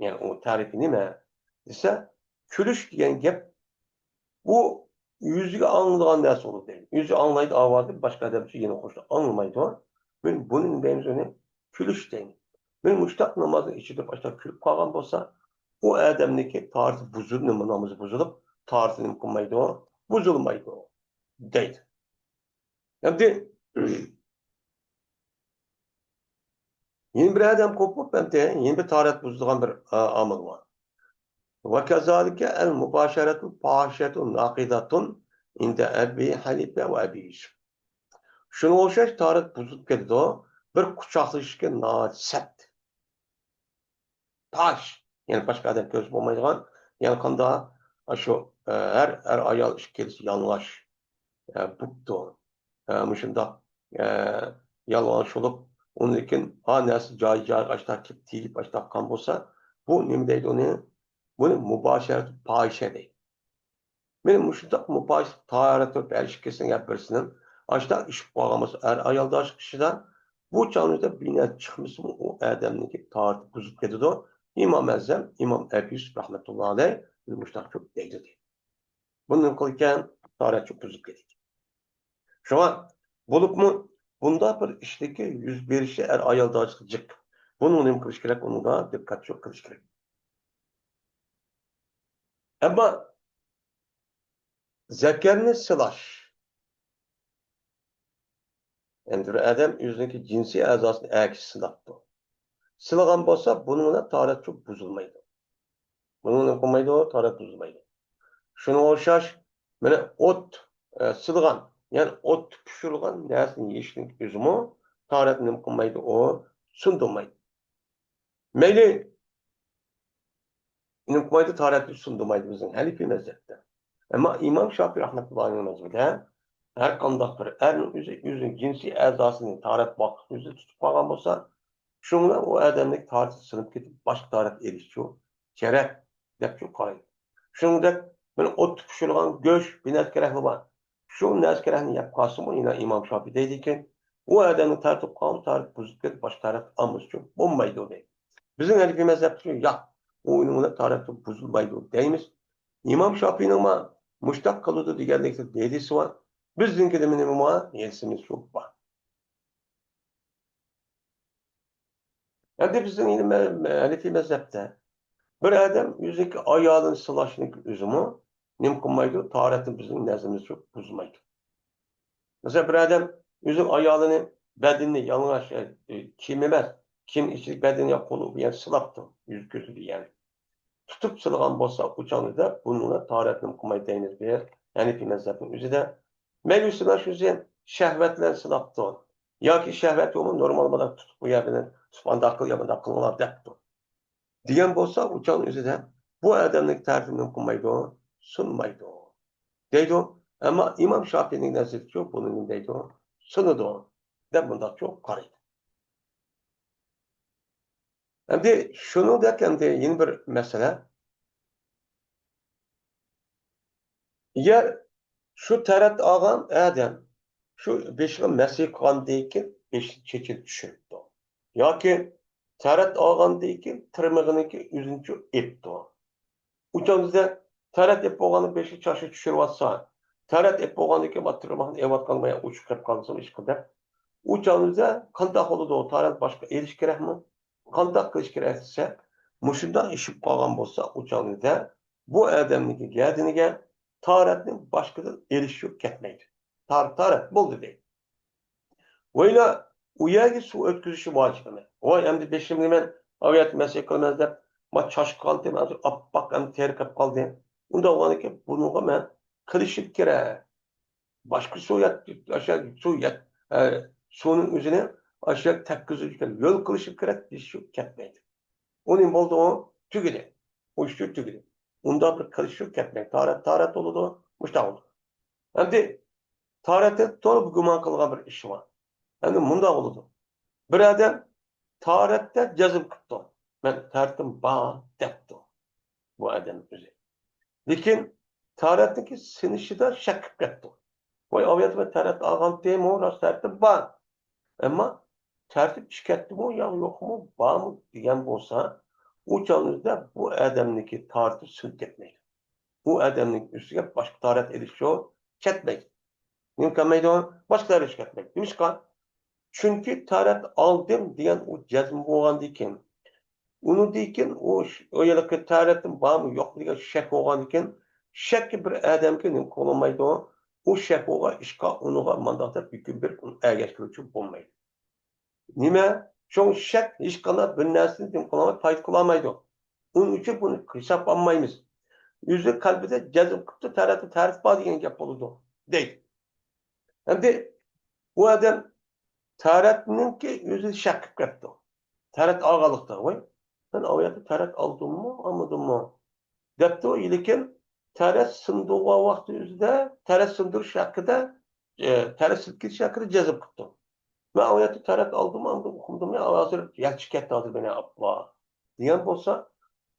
يەنى ئۇ تەرىپى نېمە دېسە، كۈلۈش دېگەن گەپ بۇ ئۆزىگە ئاڭلىدىغان نەرسە بولىدۇ دەيدۇ. ئۆزى ئاڭلايدۇ ئاۋازنى، باشقا ئادەم يەنە قوشۇلۇپ ئاڭلىمايدۇ. مەن بۇنى نېمە دەيمىز ئۇنى؟ كۈلۈش دەيمىز. مەن مۇشتاق نامازنىڭ ئىچىدە باشلاپ كۈلۈپ قالغان بولسا، ئۇ ئادەمنىڭكى تاھارىتى بۇزۇلۇپ، نېمە نامىزى بۇزۇلۇپ، تاھارىتى نېمە قىلمايدۇ؟ بۇزۇلمايدۇ دەيدۇ. ئەمدى يەنە بىر ئادەم قوپۇپ، ئەمدى يەنە بىر تاھارەت بۇزىدىغان بىر، ئا، ئامىل بار. وكذلك المباشرة الفاحشة ناقضة عند أبي حنيفة وأبي يوسف. شۇنىڭغا ئوخشاش تاھارەت بۇزۇلۇپ كېتىدۇ. بىر قۇچاقلىشىشكە ناھايىتى سەت. پاش، يەنى باشقا ئادەم كۆرسە بولمايدىغان، يەنى قانداق، ئاشۇ، ئە، ھەر ئەر-ئايال ئىككىلىسى يالىڭاچ، ئە، بوپتۇ. ئە، مۇشۇنداق، ئە، يالىڭاچ بولۇپ، ئۇندىن كېيىن ھا نەرسە جايى-جايىغا ئاشتاق كېلىپ تېگىپ ئاشتاق قىلغان بولسا، بۇ نېمە دەيدۇ ئۇنى؟ بۇنى مۇباشىرەتۇ پاھىشە دەيدۇ. مانا مۇشۇنداق مۇپاشىق تاھارەت تۇرۇپ ھەر ئىككىسىنىڭ يا بىرسىنىڭ ئاشتاق ئىشىپ قالغان بولسا، ئەر ئايال داشلىق ئىشىدا بۇ چاغنىڭدا بىنە چىقمىسىمۇ، ئۇ ئادەمنىڭكى تاھارىتى بۇزۇلۇپ كېتىدۇ. ئىمام ئەزەم، ئىمام ئەبى يۈسۈپ رەھمەتۇللا ئەلەيھ مۇشۇنداق كۆپ دەيدۇ. بۇندىن قىلىكەن تاھارەت بۇزۇلۇپ كېتىدۇ. شۇڭا بولۇپمۇ بۇنداق بىر ئىشنىڭكى يۈز بېرىشى ئەر ئايال داشلىق جىق. بۇنىڭ نېمە قىلىش كېرەك؟ ئۇنىڭغا دىققەت قىلىش كېرەك. ئەمما زەكەرنى سىلاش. ئەمدى بىر ئادەم ئۆزىنىڭكى جىنسىي ئەزاسىنى ئەركىسى سىلاپتۇ. سىلىغان بولسا، بۇنىڭ بىلەن تاھارەت بۇزۇلمايدۇ. بۇنىڭ بىلەن قىلمايدۇ، تاھارەت بۇزۇلمايدۇ. شۇنىڭغا ئوخشاش، مانا ئوت، ئە، سىلىغان، يەنى ئوتتا پىشۇرۇلغان نەرسىنى يېيىشنىڭ ئۆزىمۇ تاھارەتنى نېمە قىلمايدۇ، ئۇ سۇندۇرمايدۇ. مەيلى، نېمە قىلمايدۇ، تاھارەتنى سۇندۇرمايدۇ بىزنىڭ ھەنىفىي مەزھەپتە. ئەمما ئىمام شاپىي رەھمەتۇللاھىنىڭ مەزھىپىدە ھەر قانداق بىر ئەرنىڭ ئۆزى ئۆزىنىڭ جىنسىي ئەزاسىنى تاھارەت ۋاقىتلىق ئۆزىدە تۇتۇپ قالغان بولسا، شۇنىڭ بىلەن ئۇ ئادەمنىڭ تاھارىتى سۇنۇپ كېتىپ، باشقا تاھارەت ئېلىشى كېرەك دەپ شۇ قارايدۇ. شۇنىڭدەك، مانا ئوتتا پىشۇرۇلغان گۆش، بىر نەرسە كېرەكلا بار. شۇ نەرسە كېرەكنى يەپ قالسىمۇ، يەنە ئىمام شاپىي دەيدىكەن، ئۇ ئادەمنىڭ تاھارىتى قالمىسا، تاھارىتى بۇزۇلۇپ كېتىپ، باشقا تاھارەت ئالمىسا بولمايدۇ دەيدۇ. بىزنىڭ ھەنىفىي مەزھەپتە ياق، ئۇنىڭ بىلەن تاھارىتى بۇزۇلمايدۇ دەيمىز. ئىمام شاپىينىڭمۇ مۇشتاق قىلىدۇ دېگەنلىك دېلىلى بار. بىزنىڭكىدە نېمە بار؟ ھېسىمىز شۇ بار. ئەمدى بىزنىڭ يەنە مە-، مە-، ھەنىفىي مەزھەپتە بىر ئادەم ئۆزىنىڭكى ئايالىنى سىلاشنىڭ ئۆزىمۇ نېمە قىلمايدۇ؟ تاھارەتنى بىزنىڭ نەزىرىمىزچە بۇزمايدۇ. مەسىلەن، بىر ئادەم ئۆزىنىڭ ئايالىنى بەدىنىنى يالىڭاچ، ئە، كىيىم ئەمەس، كىيىم ئىچىدىكى بەدىنى يا قولى بىلەن سىلاپتۇ، يۈز كۆزى بىلەن. تۇتۇپ سىلىغان بولسا، ئۇ چاغدا بۇنىڭ بىلەن تاھارەتنى نېمە قىلمايدۇ دەيمىز بىز ھەنىفىي مەزھەپنىڭ ئۆزىدە. مەيلى سىلاش ئۆزى شەھۋەت بىلەن سىلاپتۇ. ياكى شەھۋەت يوقمۇ، نورمال بىلەن تۇتۇپ بۇ يەردىن تۇتۇپ ئانداق قىل يا مۇنداق قىلىڭلار دەپتۇ. دېگەن بولسا، ئۇ چاغنىڭ ئۆزىدە بۇ ئادەمنىڭ تەرىپىنى قىلمايدۇ، سۇنمايدۇ دەيدۇ. ئەمما ئىمام شاپىينىڭ نەزىرىدىچۇ بۇنى نېمە دەيدۇ؟ سۇنىدۇ دەپ مۇنداقچۇ قارايدۇ. ئەمدى شۇنىڭدەك ئەمدى يەنە بىر مەسىلە. ئەگەر شۇ تەرەت ئالغان ئادەم شۇ بېشىغا مەسىھ قىلغاندىن كېيىن بېشىنى چېچىنى چۈشۈرۈپتۇ. ياكى تەرەت ئالغاندىن كېيىن تىرمىغىنىڭكى ئۆزىنىچۇ ئېپتۇ. ئۇ چاغدا بىزدە تەرەت ئېپ بولغاندىن بېشى چاچنى چۈشۈرۈۋاتسا، تەرەت ئېپ بولغاندىن كېيىن تىرمىقنى ئېۋاتقان بايا ئۇچۇپ كېلىپ قالسىمۇ ئىشقىلىپ دەپ، ئۇ چاغدا بىزدە قانداق بولىدۇ؟ تەرەت باشقا ئېلىش كېرەكمۇ؟ قانداق قىلىش كېرەك دېسە، مۇشۇنداق ئىشىپ قالغان بولسا، ئۇ چاغدا بۇ ئادەمنىڭكى گەدىنىگە تارەتنى باشقىدىن ئېلىش يوق، كەتمەيدۇ. تار-، تارەت بولدى دەيدۇ. ۋەيلا ئۇ يەرگە سۇ ئۆتكۈزۈشى ۋاجىپ ئەمەس. ۋاي، ئەمدى بېشىمنى مەن ئاۋۇ يەردە مەسىھ قىلىمەن دەپ، ما چاچقا قالدىم، ھازىر ئاپئاق ئەمدى تېرىقىپ قالدى. ئۇنداق بولغاندىكىن بۇنىڭغا مەن قىلىشىم كېرەك. باشقا سۇ يەت-، ئاشۇ سۇ يەت-، ئە، سۇنىڭ ئۆزىنى ئاشۇ يەرگە تەگكۈزۈش كېرەك، يول قىلىشىم كېرەك دېيىش يوق، كەتمەيدۇ. ئۇ نېمە بولدى ئۇ؟ تۈگىدى. ئۇ ئىش تۈگىدى. ئۇنداق بىر قىلىش يوق، كەتمەيدۇ. تاھارەت، تاھارەت بولىدۇ، مۇشۇنداق بولىدۇ. ئەمدى تاھارەتتە تولا بىر گۇمان قىلغان بىر ئىش بار. ئەمدى مۇنداق بولىدۇ. بىر ئادەم تاھارەتتە جەزم قىپتۇ. مەن تاھارىتىم بار دەپتۇ بۇ ئادەم ئۆزى. لېكىن تاھارەتنىڭكى سىنىشىدا شەك قىپ كەتتۇ. ۋاي، ئاۋۇ يەردە مەن تاھارەت ئالغانتىممۇ، راست تاھارىتىم بار. ئەمما تاھارىتىم چىقىپ كەتتىمۇ يا يوقمۇ، بارمۇ دېگەن بولسا، ئۇ چاغنىڭ ئۆزىدە بۇ ئادەمنىڭكى تاھارىتى سۈنۈپ كەتمەيدۇ. ئۇ ئادەمنىڭ ئۈستىگە باشقا تاھارەت ئېلىشچۇ كەتمەيدۇ. نېمە كەلمەيدۇ؟ باشقا تاھارەت ئېلىش كەتمەيدۇ. نېمىشقا؟ چۈنكى تاھارەت ئالدىم دېگەن ئۇ جەزم بولغاندىن كېيىن، ئۇنىڭدىن كېيىن ئۇ ش-، ئۇ ھېلىقى تاھارەتتىن بارمۇ يوقمۇ دېگەن شەك بولغاندىن كېيىن، شەككە بىر ئادەمگە نېمە قىلالمايدۇ؟ ئۇ شەك بولغان ئىشقا ئۇنىڭغا مانداق دەپ ھۆكۈم بېرىپ، ئۇنى ئەگەشتۈرۈۋېتىپ بولمايدۇ. نېمە؟ شۇڭا شەك ھېچقانداق بىر نەرسىنى نېمە قىلالمايدۇ، پايدا قىلالمايدۇ. ئۇنىڭ ئۈچۈن بۇنى ھېسابقا ئالمايمىز. ئۆزى قەلبىدە جەزم قىپتۇ، تاھارەتتە تاھارەت بار دېگەن گەپ بولىدۇ، دەيدۇ. ئەمدى ئۇ ئادەم تاھارەتنىڭكى ئۆزى شەك قىپ كەپتۇ. تاھارەت ئالغانلىقتا، ۋاي، مەن ئاۋۇ يەردە تاھارەت ئالدىممۇ، ئالمىدىممۇ؟ دەپتۇ، لېكىن تاھارەت سىندۇرغان ۋاقتى ئۆزىدە، تاھارەت سىندۇرۇش ھەققىدە، ئى، تاھارەت سىندۇرۇپ كېتىش ھەققىدە جەزم قىپتۇ. مەن ئاۋۇ يەردە تاھارەت ئالدىممۇ، ئالمىدىممۇ، ئۇقمىدىممۇ، ھازىر يەتكۈچە كەتتى، ھازىر مېنى ئاپلا دېگەن بولسا،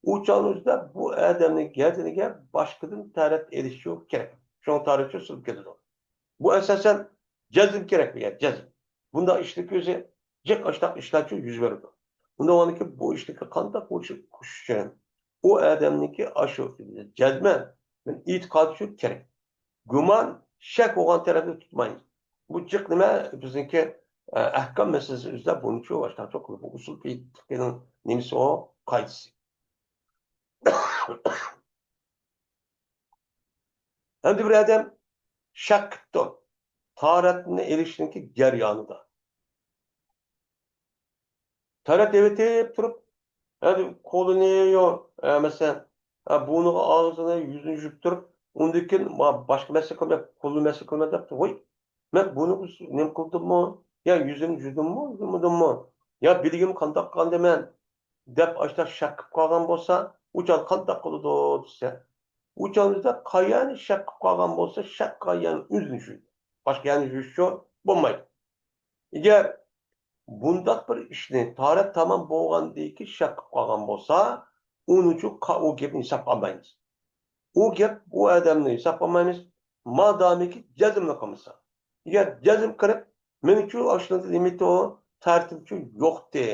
ئۇ چاغنىڭ ئۆزىدە بۇ ئادەمنىڭ گەدىنىگە باشقىدىن تاھارەت ئېلىشى كېرەك. شۇڭا تاھارەتچۇ سىزىپ كېتىدۇ. بۇ ئاساسەن جەزم كېرەك بۇ يەر، جەزم. بۇنداق ئىشنىڭ ئۆزى جىق ئاشتاق ئىشلارچۇ يۈز بېرىدۇ. ئۇنداق بولغاندىكىن بۇ ئىشنىڭكى قانداق بولۇشى ئۈچۈن ئۇ ئادەمنىڭكى ئاشۇ جەزمەن ئېتىقادى شۇ كېرەك. گۇمان، شەك بولغان تەرەپنى تۇتمايمىز. بۇ جىق نېمە بىزنىڭكى، ئە، ئەھكام مەسىلىسى ئۈستىدە بۇنچە باشتاق چوقۇم بۇ ئۇسۇل پىقىنىڭ نېمىسى ئۇ قايدىسى. ئەمدى بىر ئادەم شەك قىپتۇ. تاھارەتنى ئېلىشنىڭكى جەريانىدا. تاھارەت ئېلىۋېتىپ تۇرۇپ، ھە، قولىنى يو-، ھە، مەسىلەن، ھە، بۇرنىغا ئاغزىنى، يۈزىنى يۇيۇپ تۇرۇپ، ئۇندىن كېيىن ما-، باشقا مەسىلە قىلماي، قولىنى مەسىلە قىلماي دەپتۇ. ۋوي، مەن بۇنى نېمە قىلدىممۇ؟ يا يۈزۈمنى يۇدۇممۇ، يۇمىدىممۇ؟ يا بىلىگىم قانداق قىلغاندىمەن؟ دەپ ئاشۇنداق شەك قىلىپ قالغان بولسا، ئۇ چاغدا قانداق قىلىدۇ دېسە، ئۇ چاغدا قايانى شەك قىلىپ قالغان بولسا، شەك قىلغان يەرنى ئۆزىنى يۇيىدۇ. باشقا يەرنى يۇيۇشچۇ بولمايدۇ. ئەگەر بۇنداق بىر ئىشنى تاھارەت تامام بولغاندىن كېيىن شەك قىلىپ قالغان بولسا، ئۇنىڭ ئۈچۈن قا-، ئۇ گەپنى ھېسابقا ئالمايمىز. ئۇ گەپ، ئۇ ئادەمنى ھېسابقا ئالمايمىز. مادامىكى جەزملا قىلمىسا. ئەگەر جەزم قىلىپ، مېنىڭچۇ ئاشۇنىڭدا نېمىتى ئۇ، تەرتىپچۇ يوقتى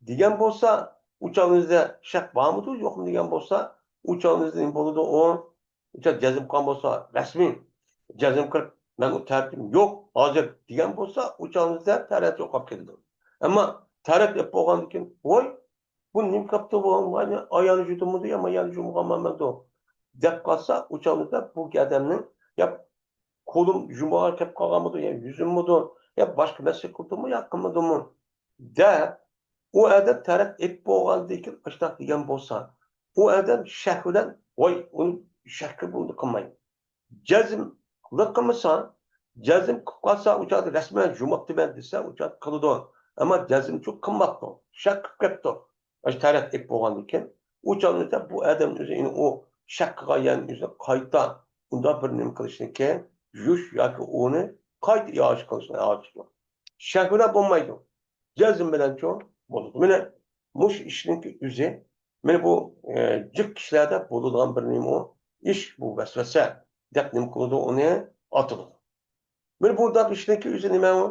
دېگەن بولسا، ئۇ چاغنىڭدا شەك بارمىدۇ، يوقمۇ دېگەن بولسا، ئۇ چاغنىڭدا نېمە بولىدۇ ئۇ؟ ئۇ چاغ جەزم قىلغان بولسا، رەسمىي جەزم قىلىپ، مەن ئۇ تەرتىپىم يوق ھازىر دېگەن بولسا، ئۇ چاغنىڭدا تەرەت يوقاپ كېتىدۇ. ئەمما تەرەت ئېلىپ بولغاندىن كېيىن، ۋوي، بۇ نېمە قىپتۇ بۇ؟ مانا ئايانى يۇدۇمىدۇ يا مايانى يۇمىغانمەن مەندۇ دەپ قالسا، ئۇ چاغدا بۇ ئادەمنىڭ يا قولۇم يۇمىغا كەپ قالغانمىدۇ يا يۈزۈممىدۇ يا باشقا مەسىلە قىلدىمۇ يا قىلمىدىممۇ دەپ، ئۇ ئادەم تەرەت ئېلىپ بولغاندىن كېيىن ئاشۇنداق دېگەن بولسا، ئۇ ئادەم شەك بىلەن، ۋاي، ئۇنى شەككە بۇنى قىلمايدۇ. جەزم قىلمىسا، جەزم قىلىپ قالسا، ئۇ چاغدا رەسمەن يۇمۇپتىمەن دېسە، ئۇ چاغدا قىلىدۇ. ئەمما جەزمچۇ قىلماپتۇ، شەك قىلىپ كەپتۇ. ئاشۇ تەرەت ئېلىپ بولغاندىن كېيىن، ئۇ چاغدا بۇ ئادەم ئۆزى، يەنى ئۇ شەك قىلغان يەرنى ئۆزى قايتا ئۇنداق بىر نېمە قىلىشنىكى، يۇيۇش ياكى ئۇنى قايتا ئىئادە قىلىشنى ھاجىتى يوق. شەك بىلەن بولمايدۇ. جەزم بىلەنچۇ بولىدۇ. مانا مۇشۇ ئىشنىڭكى ئۆزى، مانا بۇ، ئە، جىق كىشىلەردە بولىدىغان بىر نېمە ئۇ ئىش، بۇ ۋەسۋەسە دەپ نېمە قىلىدۇ، ئۇنى ئاتىلىدۇ. مانا بۇنداق ئىشنىڭكى ئۆزى نېمە ئۇ؟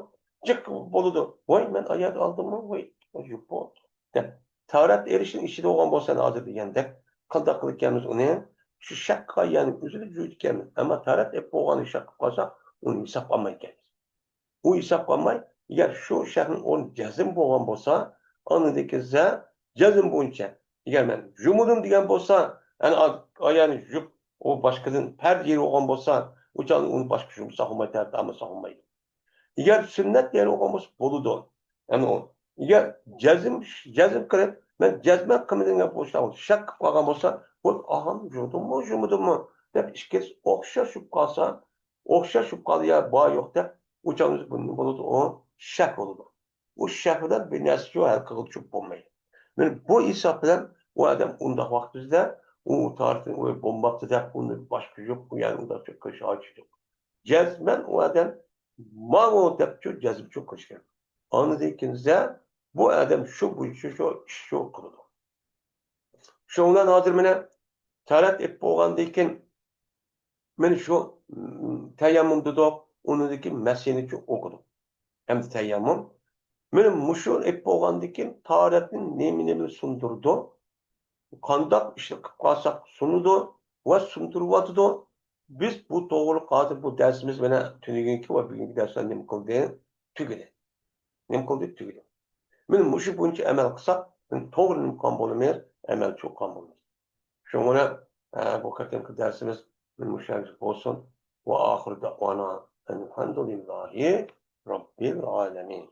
جىق بولىدۇ. ۋاي، مەن ئايەت ئالدىممۇ؟ ۋاي، يوق بولدى دەپ. تاھارەت ئېلىشنىڭ ئىچىدە بولغان بولسا ھازىر دېگەندەك، قانداق قىلىدىكەنمىز ئۇنى؟ شۇ شەك قىلغان يەرنى ئۆزىنى يۇيىدىكەنمىز. ئەمما تاھارەت ئېلىپ بولغاننى شەك قىلىپ قالسا، ئۇنى ھېسابقا ئالمايدىكەنمىز. ئۇ ھېسابقا ئالماي، ئەگەر شۇ شەكنىڭ ئورنى جەزم بولغان بولسا، ئاندىن كېيىن جەزم بويىچە، ئەگەر مەن يۇمىدىم دېگەن بولسا، يەنى ئا-، ئايانى يۇيۇپ، ئۇ باشقىدىن پەرز يېرى بولغان بولسا، ئۇ چاغدا ئۇنى باشقا يۇمساق بولمايدۇ، تەرەت ئالمىساق بولمايدۇ. ئەگەر سۈننەت يەرى بولغان بولسا بولىدۇ. يەنى ئۇ، ئەگەر جەزم، جەزم قىلىپ، مەن جەزمەن قىلمىدىم دېگەن بولسا، شەك قىلىپ قالغان بولسا، بۇ ئاغام يۇدۇممۇ، يۇمىدىممۇ دەپ ئىككىلىسى ئوخشاش يۈپ قالسا، ئوخشاش يۈپ قالدى يا بار يوق دەپ، ئۇ چاغدا بۇندىن بولىدۇ، ئۇ شەك بولىدۇ. ئۇ شەك بىلەن بىر نەرسە ھەل قىلغىلى چۈشۈپ بولمايدۇ. مانا بۇ ھېساب بىلەن ئۇ ئادەم ئۇنداق ۋاقتىدا ئۇ تارىختىن ئۇ بومباپتۇ دەپ، ئۇنى باشقا يوق، بۇ يەرنى ئۇنداق قىلىش ھاجىتى يوق. جەزمەن ئۇ ئادەم ماۋۇ دەپچۇ، جەزمچۇ قىلىش كېرەك. ئاندىن كېيىن بۇ ئادەم شۇ بويىچە شۇ ئىش شۇ قىلىدۇ. شۇنىڭ بىلەن ھازىر مانا تەرەت ئېلىپ بولغاندىن كېيىن، مانا شۇ، م، تەيەممۇم دېدۇق، ئۇنىڭدىن كېيىن مەسھىنىچۇ ئوقۇدۇق. ئەمدى تەيەممۇم. مانا مۇشۇ ئېلىپ بولغاندىن كېيىن تارەتنى نېمە-نېمە سۇندۇرىدۇ، قانداق ئىشنى قىلىپ قالساق سۇنىدۇ ۋە سۇندۇرۇۋاتىدۇ. بىز بۇ توغرىلىق ھازىر بۇ دەرسىمىز مانا تۈنۈگۈنكى ۋە بۈگۈنكى دەرسلەر نېمە قىلدى؟ تۈگىدى. نېمە قىلدى؟ تۈگىدى. مانا مۇشۇ بويىچە ئەمەل قىلساق، مانا توغرا نېمە قىلغان بولىمىز؟ ئەمەلچى قىلغان بولىمىز. شۇڭا، ئە، بۇ قېتىمقى دەرسىمىز مانا مۇشۇ يەرگىچە بولسۇن. وآخر دعوانا أن الحمد لله رب العالمين.